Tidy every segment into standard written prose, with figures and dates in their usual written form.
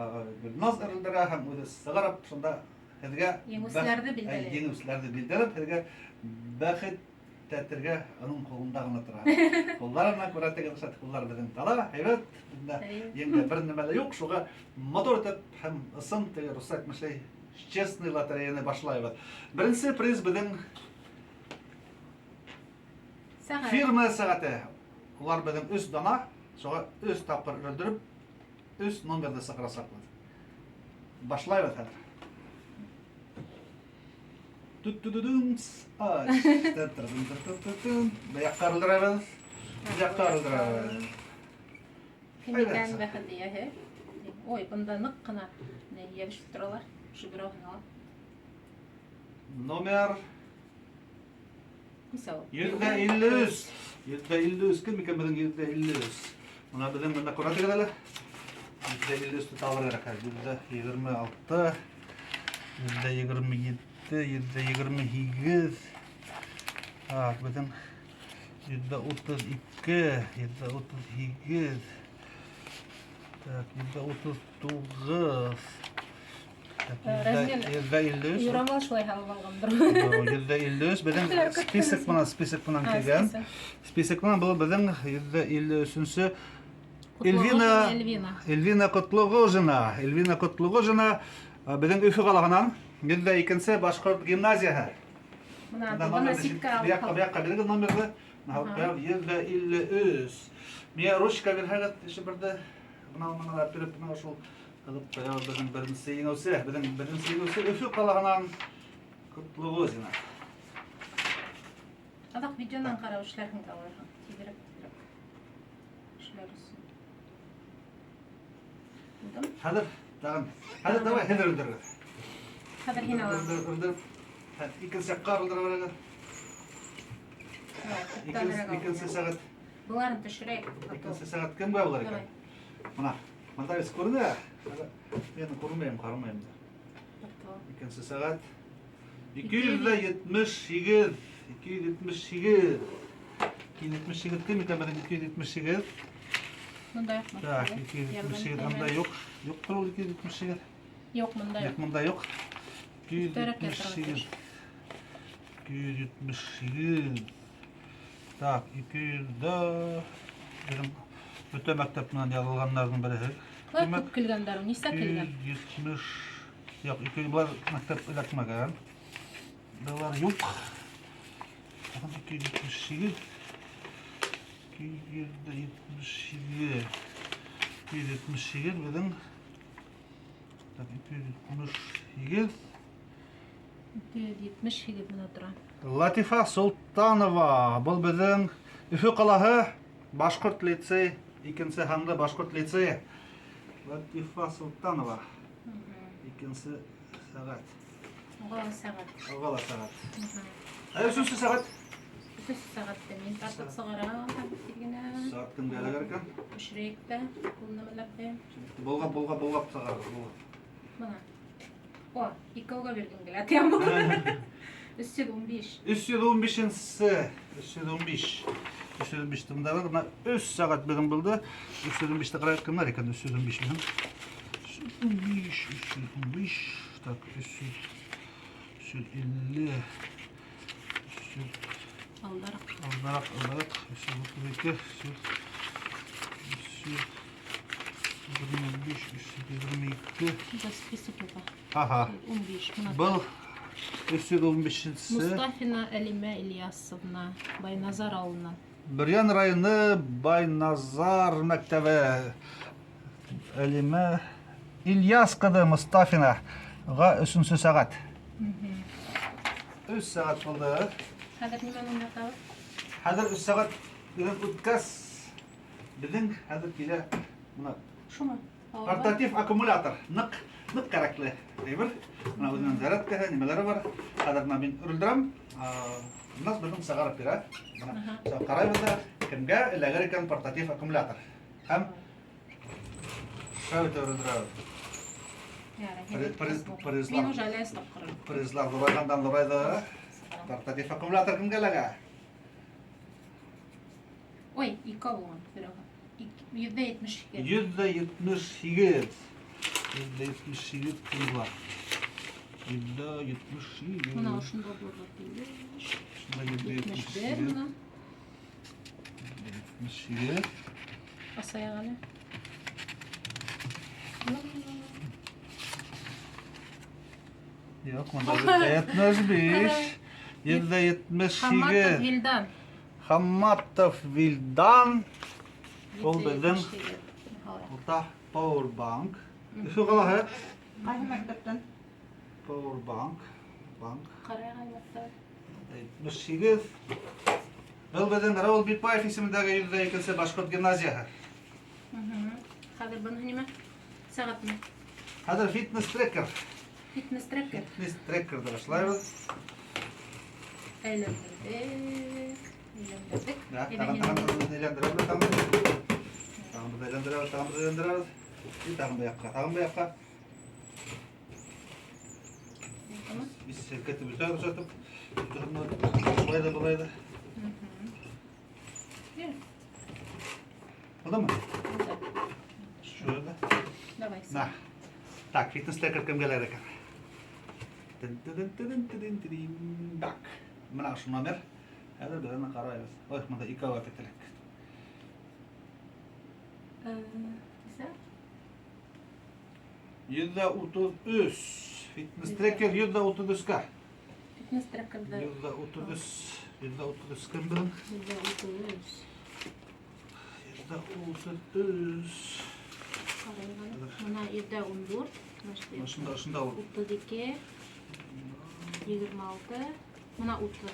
Гөлназ өрөлдөрә һәм үҙе сығарып, шунда һеҙгә Еңеүселәрҙе билдәләй. Еңеүселәрҙе билдәләп, һеҙгә бәхет тәтергә уның ҡулында ғына тора. Ҡулларына күрә теге рөхсәт, ҡуллар беҙҙең тала, һәйбәт, бында еңгә бер нәмә лә юҡ, шуға матур итеп һәм ысын теге русса әйтмешләй честный лотереяны башлайбыҙ. Беренсе приз беҙҙең Сәғәт. Фирма сәғәте. Улар беҙҙең өс дана, шуға өс тапҡыр өрөлдөрөп, өс номерҙы сығарасаҡбыҙ. Башлайбыҙ хәҙер. Түт-тү-тү-түмс. Ай. Тын-тын-тын-тын-тын. Бер яҡҡа өрөлдөрәбеҙ. Бер яҡҡа өрөлдөрәбеҙ. Кем икән бәхет эйәһе? Ой, бында ныҡ ҡына йәбешеп торалар. Ошо берәүһен алам. Номер Нисә ул? 153. 153. Кем икән беҙҙең 153? Мына беҙҙең бында күрәтегеҙ әле. 153-те табыр кәрәк хәҙер. 126, 127, 128. Так, беҙҙең 132, 138. Так, 139. Размер 153. Юрамал шулай һалып алғандыр. 153 беҙҙең список менән, список менән килгән. Список менән был беҙҙең 153-нче Эльвина Эльвина. Эльвина Котлуғожина. Эльвина Котлуғожина беҙҙең Өфө ҡалаһынан 102-нче башҡорт гимназияһы. Бына бына ситкә Бу яҡҡа, бу яҡҡа бирегеҙ номерҙы. Мына 153. Миңә ручка бирһәгеҙ, еще берҙе бына бына биреп, бына шул алып ҡуябыҙ. Беҙҙең беренсе еңеүсе, беҙҙең беренсе еңеүсе Өфө ҡалаһынан Котлуғожина. Аҙаҡ видеонан ҡарап эшләрһең дә алайһың. Тиҙерәк, тиҙерәк. Эшләр өсөн. Булдымы? Хәҙер тағын. Хәҙер давай һеҙ өрөлдөрөгөҙ. Хәҙер һин алам. Өрөлдөр. Икенсе яҡҡа өрөлдөрә бирегеҙ. Икенсе сәғәт. Быларын төшөрәйек. Икенсе сәғәт кемгә булыр икән? Мына, мында бит күренә. Мин күрмәйем, ҡарамайым да. Икенсе сәғәт. 278. 278. 278 кем икән беҙҙең 278? Мында юҡмы? Так, 278 анда юҡ. Юҡтыр ул 278. Юҡ, мында Юҡ, юҡ. мында юҡ. Өҫтәрәк 278. 278. Так, 200 дә беҙҙең бөтә мәктәп менән яҙылғандарҙың береһе. Ҡалай күп килгәндәр, нисә килгән? 270. Юҡ, 200 былар мәктәп эләкмәгән. Былар юҡ. Тағын 278. 277. 278 беҙҙең. Так, 278. 278 менә тора. Латифа Солтанова. Был беҙҙең Өфө ҡалаһы Башҡорт лицей, икенсе һанлы Башҡорт лицейы. Латифа Солтанова. Икенсе сәғәт. Уға ла сәғәт. Уға ла сәғәт. Ә өсөнсө сәғәт? Өсөнсө сәғәтте мин тартып сығарам һәм тиҙ генә. Сәғәт кемгә эләгер икән? Төшөрәйек тә ул нәмәләрҙе. Болғап, болғап, болғап сығарыр, болғап. Бына. О, икәүгә биргем килә, тиям. 315. 315-нсе, 315. 315 бында бар. Бына 3 сәғәт беҙҙең булды. 315-те ҡарайыҡ, кемдәр икән 315 беҙҙең? 315, 315, так, 300, 350, 300, Алдараҡ. Алдараҡ, алдараҡ, 332, 300, 325, 322. За список юҡ. Ага. 15. Бына. Был 315-нсе. Мустафина Әлимә Ильясовна, Байназар ауылынан. Бөрйән районы Байназар мәктәбе. Әлимә Ильяс ҡыҙы Мустафина ға өсөнсө сәғәт. 3 сәғәт булды. Хәҙер нимәне уйнатабыҙ? Хәҙер 3 сәғәт беҙҙең үткәс, беҙҙең хәҙер килә бына Шумы? портатив аккумулятор. Ныҡ, ныҡ кәрәкле әйбер. Бына үҙенең зарядкаһы, нимәләре бар. Хәҙер бына мин өрөлдөрәм. Нас беҙҙең сығарып бирә. Бына ҡарайбыҙ ҙа, кемгә эләгер икән портатив аккумулятор. Һәм шәп итеп өрөлдөрәбеҙ. Мин уже әле тапҡырым. Призлар ҙурайғандан ҙурайҙы. Портатив аккумулятор кемгә эләгә? Ой, икәү булған берәү. 178. 178. 178 кем була? 178. Мына ошонда булырға тейеш. Шунда 71 178. мына. 77. Асаяҡ әле. Юҡ, мында 175. 177. Хаматов Вилдан. Хаматов Вилдан. Ул беҙҙең 177. урта Powerbank. Өфө ҡалаһы. Ҡайһы мәктәптән? Powerbank. Банк. Ҡарайға мәктәп. 78. Был беҙҙең Раул Бикбаев исемендәге 102-нсе башҡорт гимназияһы. Хәҙер быныһы нимә? Сәғәтме? Хәҙер фитнес трекер. Фитнес трекер. Фитнес трекерҙы башлайбыҙ. Әйләндерҙек. Әйләндерҙек. Да, Әйҙә, тағын һин. тағын беҙ әйләндерәбеҙ, тағын. Тағын беҙ әйләндерәбеҙ, тағын беҙ әйләндерәбеҙ. И тағын был яҡҡа, тағын был яҡҡа. Biz селкетеп үтәбеҙ шулайтып. Былай да, былай да. Булдымы? Булды. Шул да. Давай. На. Так, фитнес трекер кемгә эләгер икән? Тын-тын-тын-тын-тын-тын. Так. Мына ошо номер. Хәҙер беҙ уны ҡарайбыҙ. Ой, мында икәү опять эләкте. Нисә? 133. Фитнес трекер 133-кә. Фитнес трекерҙы. 133. 133 кем беҙҙең? 133. 133. Ҡарайыҡ әле. Мына 114. Ошонда, ошонда ул. 32. 26. Мына 30.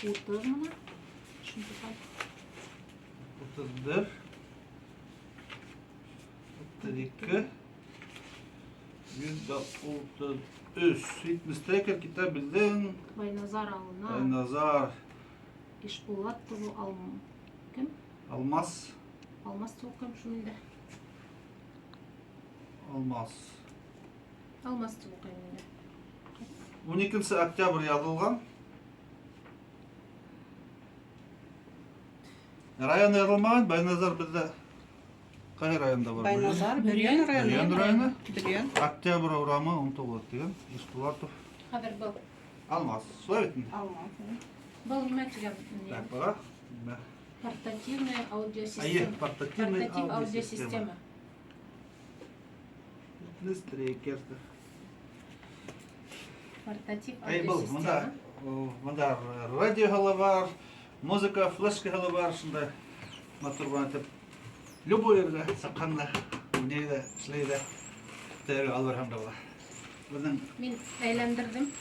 30 мына. Шунда ҡал. 31. 32. 133. Фитнес трекер китә беҙҙең Байназар ауылына. Байназар. Ишбулатова Алм. Кем? Алмас. Алмас тип уҡыйым шул инде. Алмас. Алмас тип уҡыйым инде. 12 октябрь яҙылған. Район яҙылмаған, Байназар беҙҙә ҡай районда бар? Байназар, Бөрйән районы. Бөрйән районы. Бөрйән. Октябрь урамы 19 тигән. Ишбулатов. Хәҙер был. Алмас. Шулай бит инде. Алмас. Был нимә тигән? Так, бара. Нимә? Портативная аудиосистема. Әйе, портативная Портатив аудиосистема. аудиосистема. Фитнес трекер. Портатив Әй, был, мында, аудиосистема. мында радиоһы ла бар, музыка, флешкаһы ла бар, шунда матур ғына итеп любой ергә сыҡҡанда, уйнай ҙа, эшләй ҙә, тәйәргә алып барһаң да була. Беҙҙең Мин әйләндерҙем.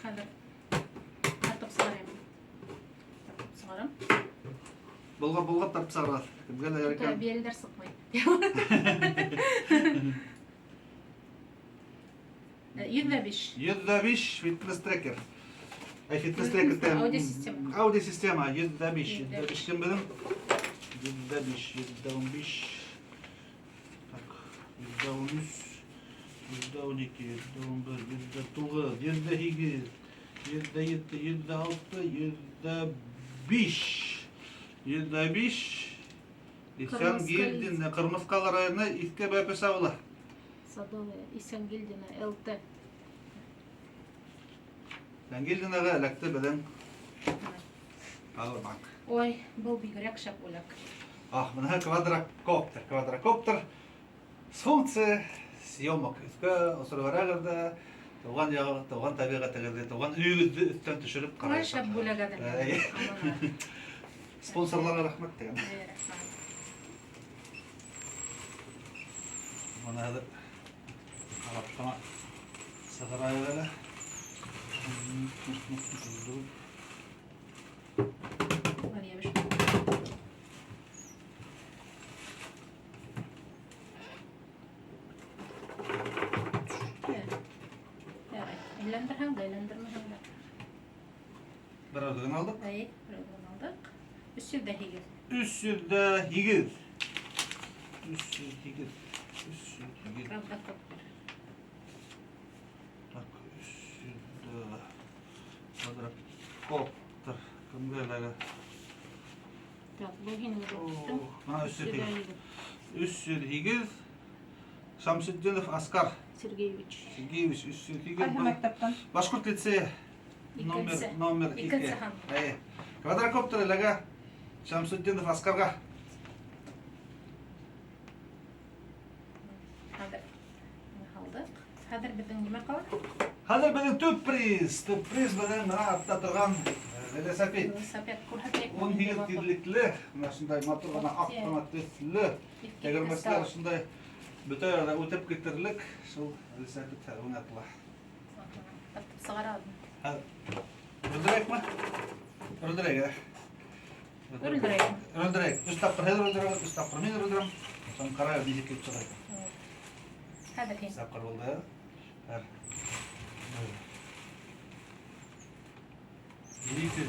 Хәҙер тартып сығарайым. Тартып сығарам. Болға болға тартып сығарат. Кемгә лә Тотә икән? бейелдәр сыҡмай. 105. 105 фитнес трекер. Ай, фитнес трекер тә. Аудиосистема. Аудиосистема 105. 105 кем беҙҙең? 105, 115. Так, 113, 112, 111, 109, 108, 107, 106, 105. 105. Иҫәнгилдин, Ҡырмыҫҡалы районы, Иҫке Бәпес ауылы. Садовая, Иҫәнгилдина, ЛТ. Иҫәнгилдинаға эләкте беҙҙең Powerbank. Ой, был бигерәк шәп бүләк. Ах, мына квадрокоптер. Квадрокоптер с функцией съемок. Өҫкә осороп барағыҙ ҙа, тыуған яғы, тыуған тәбиғәтегеҙҙе, тыуған өйөгөҙҙө өҫтән төшөрөп Ой, ҡарайһығыҙ. шәп бүләк әҙерләгән. Әй. Спонсорларға рәхмәт тигән. Әй, рәхмәт. Бына хәҙер ҡарап ҡына сығарайыҡ әле. Әйләндерһәң дә, әйләндермәһәң дә. Бер аҙ алдыҡ. Әй, бер аҙ алдыҡ. 308. 308. 308. 308. Квадрокоптер. Так, 300 квадрокоптер. Кемгә эләгә? Так, был һинең О, жоҡтың. мына 308. 308 Шамсетдинов Аскар Сергеевич. Сергеевич 308. Ҡайһы мәктәптән? Башҡорт лицее номер Икенсе. номер 2. Икенсе һан. Әйе. Квадрокоптер эләгә Шамсетдинов Аскарға. Хәҙер алдыҡ. Хәҙер беҙҙең нимә ҡала? Хәҙер беҙҙең төп приз, төп приз беҙҙең бына артта торған велосипед. Велосипед күрһәтәйек. 18 тиҙлекле, менә шундай матур ғына аҡ ҡына төҫлө, тәгәрмәсләр шундай бөтә ерҙә үтеп китерлек шул велосипед уйнатыла. Тартып сығара алдым. Өрөлдөрәйекме? Өрөлдөрәйек, ә? Өрөлдөрәйек. Өрөлдөрәйек. Өс тапҡыр һеҙ өрөлдөрәгеҙ, өс тапҡыр мин өрөлдөрәм. Сон ҡарайбыҙ, нисек килеп сыға икән. Хәҙер һин. Өс тапҡыр булды. Бер. Бер. Ике.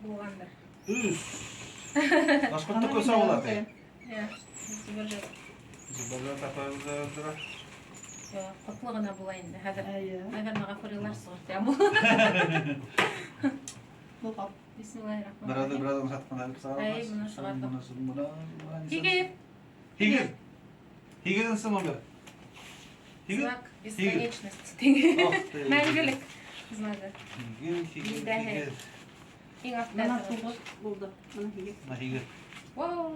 Булғандыр. Өс. Башҡортто күрсә була, ти. Йә, Зөбәржәт. Зөбәржәт апайыбыҙ ҙа өрөлдөрә. Йә, ҡотло ғына була инде. Хәҙер, Әйе. наверное, Ғафурилар сығыр тиям. Булған. Бисмиллаһир-рахманир-рахим. Берәүҙе берәүҙең сатҡан алып сығара. Әй, быны сығарҙыҡ. Быны, быны. Һигеҙ. Һигеҙ. Һигеҙенсе номер. Һигеҙ. Знак бесконечности. Ох ты. Мәңгелек знагы. Һигеҙ, һигеҙ, Билдәһе. һигеҙ. Иң аҫта Бына торған. туғыҙ булды. Бына һигеҙ. Бына һигеҙ. Вау!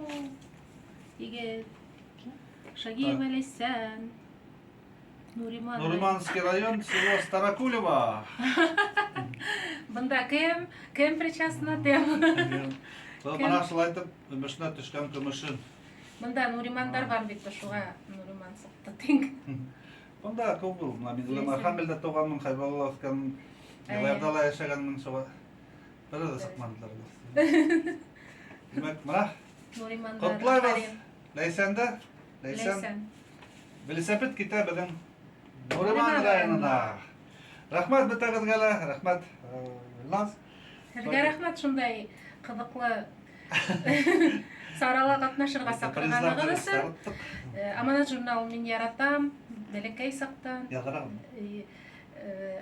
Һигеҙ. Шагиева Ләйсән. Нуриман. Нуриманский район, село Старокулево. Бында кем? Кем причастна тем? Был Кем? бына шулай итеп көмөшөнә төшкән көмөшөн. Бында Нуримандар бар бит, шуға Нуриман сыҡты тиң. Бында күп ул. Бына мин үҙем Ләйсән. Архангелдә тыуғанмын, Хәйбулла үҫкәнмен, Әйе. Ялайҙа ла йәшәгәнмен, шуға бер ҙә сыҡманылар. Тимәк, бына Нуримандар. Ҡотлайбыҙ. Афарин. Ләйсәнде. Ләйсән. Ләйсән. Велосипед китә беҙҙең Нуриман Нуриман районына. Рәхмәт бөтәгеҙгә лә, рәхмәт, Гөлназ. Һеҙгә рәхмәт шундай ҡыҙыҡлы сарала ҡатнашырға саҡырғанығыҙ өсөн. Аманат журналын мин яратам, бәләкәй саҡтан. Яҙырағым.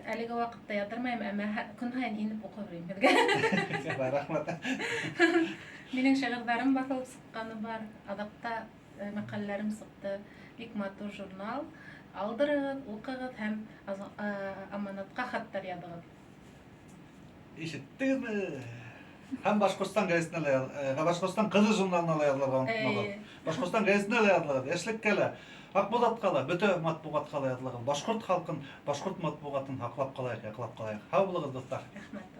Әлеге ваҡытта яҙҙырмайым, әммә көн һайын инеп уҡып йөрөйөм һеҙгә. Рәхмәт. Минең шиғырҙарым баҫылып сыҡҡаны бар, аҙаҡта мәҡәләләрем сыҡты. Бик матур журнал. Алдырығыҙ, уҡығыҙ һәм аманатҡа хаттар яҙығыҙ. Ишеттегеҙме? Һәм Башҡортостан гәзитенә лә Башҡортостан ҡыҙы журналына ла яҙылырға онотмағыҙ. Башҡортостан гәзитенә лә яҙылығыҙ, Йәшлеккә лә, Аҡбуҙатҡа ла, бөтә матбуғатҡа ла яҙылығыҙ. Башҡорт халҡын, башҡорт матбуғатын һаҡлап ҡалайыҡ, яҡлап ҡалайыҡ. Һау булығыҙ, дуҫтар. Рәхмәт.